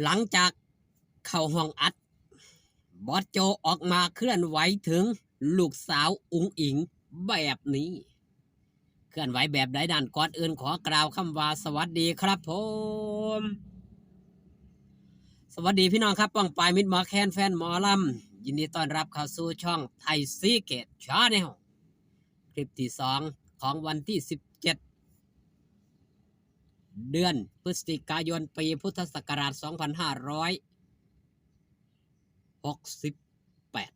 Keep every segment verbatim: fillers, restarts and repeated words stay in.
หลังจากเข้าห้องอัด บอสโจออกมาเคลื่อนไหวถึงลูกสาวอุ๋งอิ๋งแบบนี้ เคลื่อนไหวแบบใดนั้น ก่อนอื่นขอกล่าวคำว่าสวัสดีครับผม สวัสดีพี่น้องครับ ป้องปายมิตรหมอแคนแฟนหมอลำ ยินดีต้อนรับเข้าสู่ช่องไทยซีเกตชาแนล คลิปที่สองของวันที่สิบเจ็ด เดือนพฤศจิกายน ปีพุทธศักราช สองพันห้าร้อยหกสิบแปด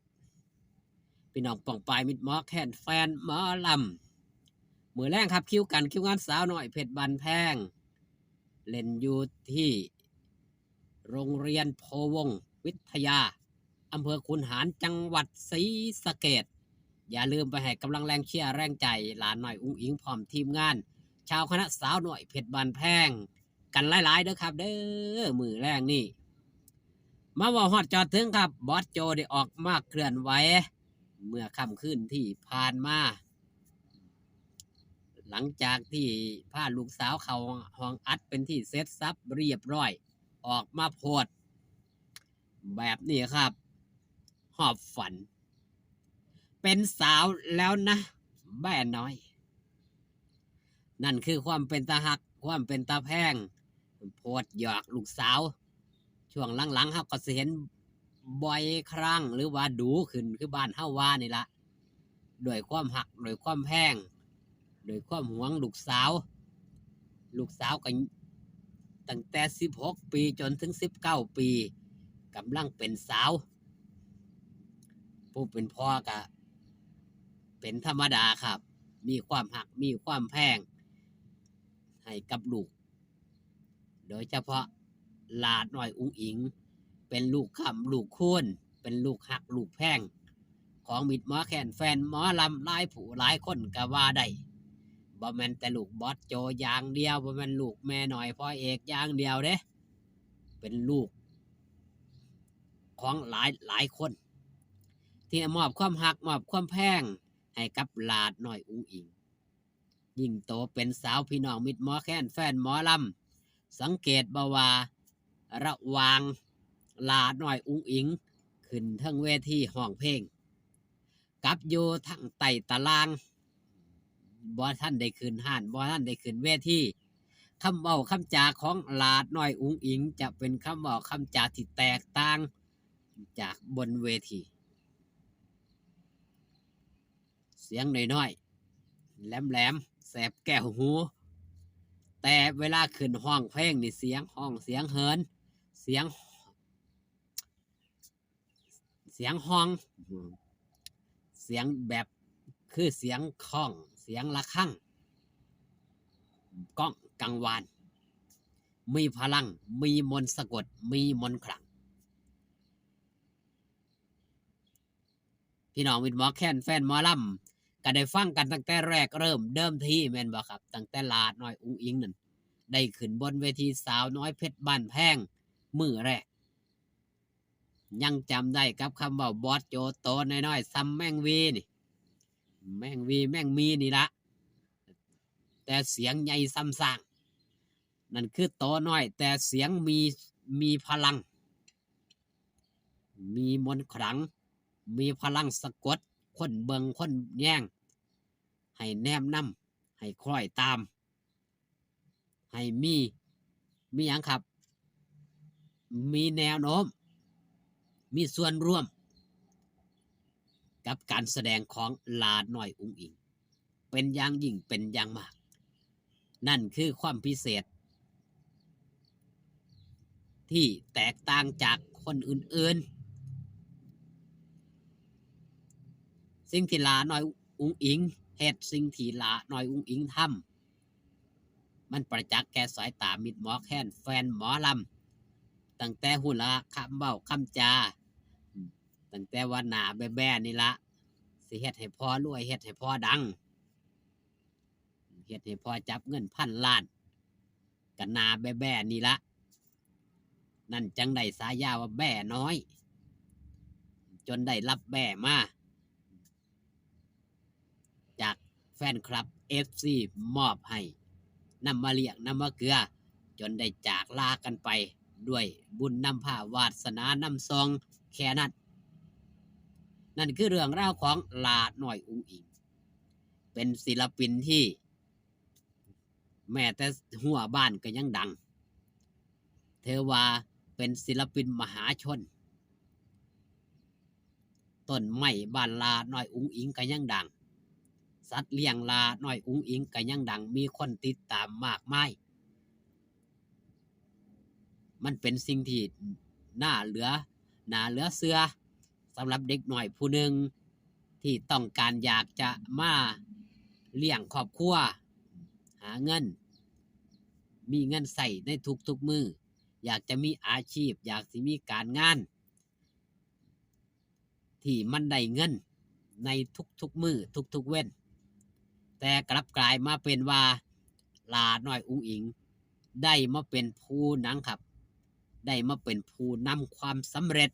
พี่น้องป้องปายมิตรหมอแคนแฟนหมอลำ มื้อแลงครับ คิวกัน คิวงานสาวน้อยเพชรบ้านแพง เล่นอยู่ที่โรงเรียนโพวงศ์วิทยา อำเภอขุนหาร จังหวัดศรีสะเกษ อย่าลืมไปให้กำลังแรงเชียร์แรงใจหลานน้อยอุ๋งอิ๋งพร้อมทีมงาน ชาวคณะสาวน้อยเพชรบ้านแพง กันหลายๆเด้อครับเด้อ มื้อแลงนี่ มาเว้าฮอดจอดถึงครับ บอสโจได้ออกมาเคลื่อนไหว เมื่อค่ำคืนที่ผ่านมา หลังจากที่พาลูกสาวเข้าห้องอัดเป็นที่เสร็จสับเรียบร้อย ออกมาโพสต์แบบนี้ครับ หอบฝัน เป็นสาวแล้วนะ แม่น้อย นั่นคือความเป็นตาฮัก ความเป็นตาแพง โพสต์หยอกลูกสาว ช่วงหลังๆ เฮาก็สิเห็นบ่อยครั้ง หรือว่าดู๋ขึ้น คือบ้านเฮาว่านี่ละ ด้วยความฮัก ด้วยความแพง ด้วยความหวงลูกสาว ลูกสาวก็ตั้งแต่สิบหกปีจนถึงสิบเก้าปี กำลังเป็นสาว ผู้เป็นพ่อก็เป็นธรรมดาครับ มีความฮัก มีความแพง ให้กับลูก โดยเฉพาะหลานน้อยอุ๋งอิ๋ง เป็นลูกค้ำลูกคูณ เป็นลูกฮักลูกแพง ของมิตรหมอแคนแฟนหมอลำหลายผู้หลายคนก็ว่าได้ บ่แม่นแต่ลูกบอสโจอย่างเดียว บ่แม่นลูกแม่น้อยพ่อเอกอย่างเดียวเด้ เป็นลูกของหลายหลายคน ที่มอบความฮัก มอบความแพงให้กับหลานน้อยอุ๋งอิ๋ง ยิ่งโตเป็นสาว พี่น้องมิตรหมอแคนแฟนหมอลำ สังเกตบ่ว่าระหว่างหลานน้อยอุ๋งอิ๋งขึ้นเทิงเวทีฮ้องเพลง กับอยู่ทางใต้ตาราง บ่ทันได้ขึ้นฮ้าน บ่ทันได้ขึ้นเวที คำเว้าคำจาของหลานน้อยอุ๋งอิ๋งจะเป็นคำเว้าคำจาที่แตกต่างจากบนเวที เสียงน้อยๆ แหลมๆ แสบแก้วหู แต่เวลาขึ้นฮ้องเพลงนี่เสียงฮ้อง เสียงเหิน เสียง เสียงฮ้อง เสียงแบบคือเสียงฆ้อง เสียงระฆัง ก้องกังวาน มีพลัง มีมนต์สะกด มีมนต์ขลัง พี่น้องมิตรหมอแคนแฟนหมอลำ ก็ได้ฟังกันตั้งแต่แรกเริ่มเดิมทีแม่นบ่ครับ ตั้งแต่หลานน้อยอุ๋งอิ๋งนั่น ได้ขึ้นบนเวทีสาวน้อยเพชรบ้านแพง มื้อแรก ยังจำได้กับคำเว้าบอสโจ โตน้อยๆ ส่ำแมงวีนี่ แมงวีแมงมีนี่ละ แต่เสียงใหญ่ส่ำช้าง นั่นคือโตน้อย แต่เสียงมี มีพลัง มีมนต์ขลัง มีพลังสะกดคนเบิ่งคนแยง ให้แนมนำ ให้คล้อยตาม ให้มี มีหยังครับ มีแนวโน้ม มีส่วนร่วม กับการแสดงของหลานน้อยอุ๋งอิ๋ง เป็นอย่างยิ่ง เป็นอย่างมาก นั่นคือความพิเศษ ที่แตกต่างจากคนอื่นๆ สิ่งที่หลานน้อยอุ๋งอิ๋งเฮ็ด สิ่งที่หลานน้อยอุ๋งอิ๋งทำ มันประจักษ์แก่สายตามิตรหมอแคนแฟนหมอลำ ตั้งแต่หัวเราะ คำเว้าคำจา ตั้งแต่ว่าหน้าแบ้ๆ นี่ละ สิเฮ็ดให้พ่อรวย เฮ็ดให้พ่อดัง เฮ็ดให้พ่อจับเงินพันล้าน ก็หน้าแบ้ๆ นี่ละ นั่นจั่งได้ฉายาว่าแบ้น้อย จนได้รับแบ้มา จากแฟนคลับ เอฟซี มอบให้ นำมาเลี้ยง นำมาเกือ จนได้จากลากันไป ด้วยบุญนำพาวาสนานำส่งแค่นั้น นั่นคือเรื่องราวของหล้าน้อยอุ๋งอิ๋ง เป็นศิลปินที่ แม้แต่ฮั้วบ้านก็ยังดัง ถือว่าเป็นศิลปินมหาชน ต้นไม้บ้านหล้าน้อยอุ๋งอิ๋งก็ยังดัง สัตว์เลี้ยงหล้าน้อยอุ๋งอิ๋งก็ยังดัง มีคนติดตามมากมาย มันเป็นสิ่งที่น่าเหลือ น่าเหลือเชื่อ สำหรับเด็กน้อยผู้หนึ่งที่ต้องการอยากจะมาเลี้ยงครอบครัว หาเงิน มีเงินใช้ในทุกๆมื้อ อยากจะมีอาชีพ อยากสิมีการงาน ที่มันได้เงินในทุกๆมื้อทุกๆเว็น แต่กลับกลายมาเป็นว่าหล้าน้อยอุ๋งอิ๋ง ได้มาเป็นผู้หยังครับ ได้มาเป็นผู้นำความสำเร็จ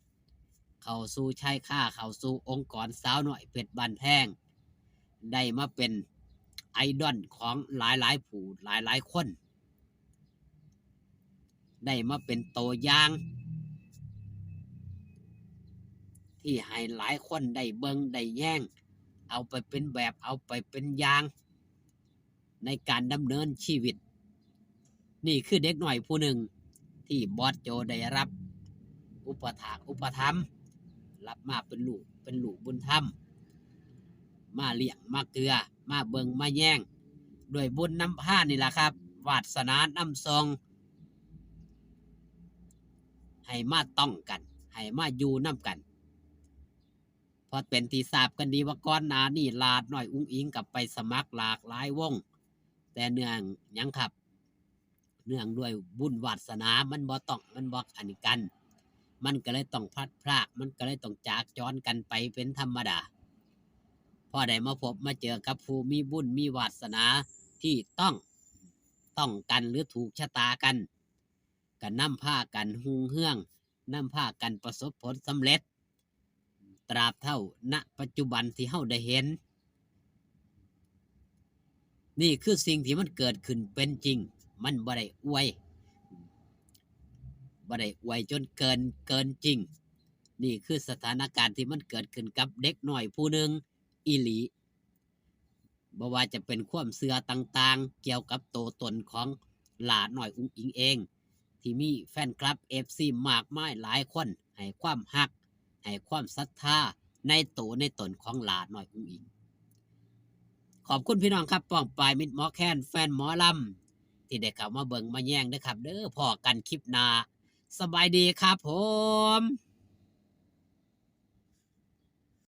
เข้าสู่ชายคา เข้าสู่องค์กรสาวน้อยเพชรบ้านแพง ได้มาเป็นไอดอลของหลายๆผู้หลายๆคน ได้มาเป็นตัวอย่าง ที่ให้หลายคนได้เบิ่งได้แยง เอาไปเป็นแบบ เอาไปเป็นอย่าง ในการดำเนินชีวิต นี่คือเด็กน้อยผู้หนึ่งที่บอสโจได้รับอุปถากอุปถัมภ์ รับมาเป็นลูก เป็นลูกบุญธรรม มาเลี้ยงมาเกือ มาเบิ่งมาแยง ด้วยบุญนำพานี่ล่ะครับ วาสนานำส่ง ให้มาต้องกัน ให้มาอยู่นำกัน เพราะเป็นที่ทราบกันดีว่าก่อนหน้านี้หล้าน้อยอุ๋งอิ๋งก็ไปสมัครหลากหลายวง แต่เนื่องหยังครับ เนื่องด้วยบุญวาสนามันบ่ต้อง มันบ่อันนี้กัน มันก็เลยต้องพลัดพราก มันก็เลยต้องจากจรกันไปเป็นธรรมดา พอได้มาพบมาเจอกับผู้มีบุญมีวาสนาที่ต้อง ต้องกันหรือถูกชะตากัน ก็นำพากันรุ่งเรือง นำพากันประสบผลสำเร็จ ตราบเท่า ณ ปัจจุบันที่เฮาได้เห็น นี่คือสิ่งที่มันเกิดขึ้นเป็นจริง มันบ่ได้อวย บ่ได้อวยจนเกิน เกินจริง นี่คือสถานการณ์ที่มันเกิดขึ้นกับเด็กน้อยผู้หนึ่งอีหลี บ่ว่าจะเป็นความเชื่อต่างๆ เกี่ยวกับตัวตนของหล้าน้อยอุ๋งอิ๋งเอง ที่มีแฟนคลับ เอฟซี มากมายหลายคน ให้ความฮัก ให้ความศรัทธาในตัวในตนของหล้าน้อยอุ๋งอิ๋ง ขอบคุณพี่น้องครับ ป้องปายมิตรหมอแคน แฟนหมอลำ ที่ได้เข้ามาเบิ่งมาแยงนะครับเด้อ พ้อกันคลิปหน้า สบายดีครับผม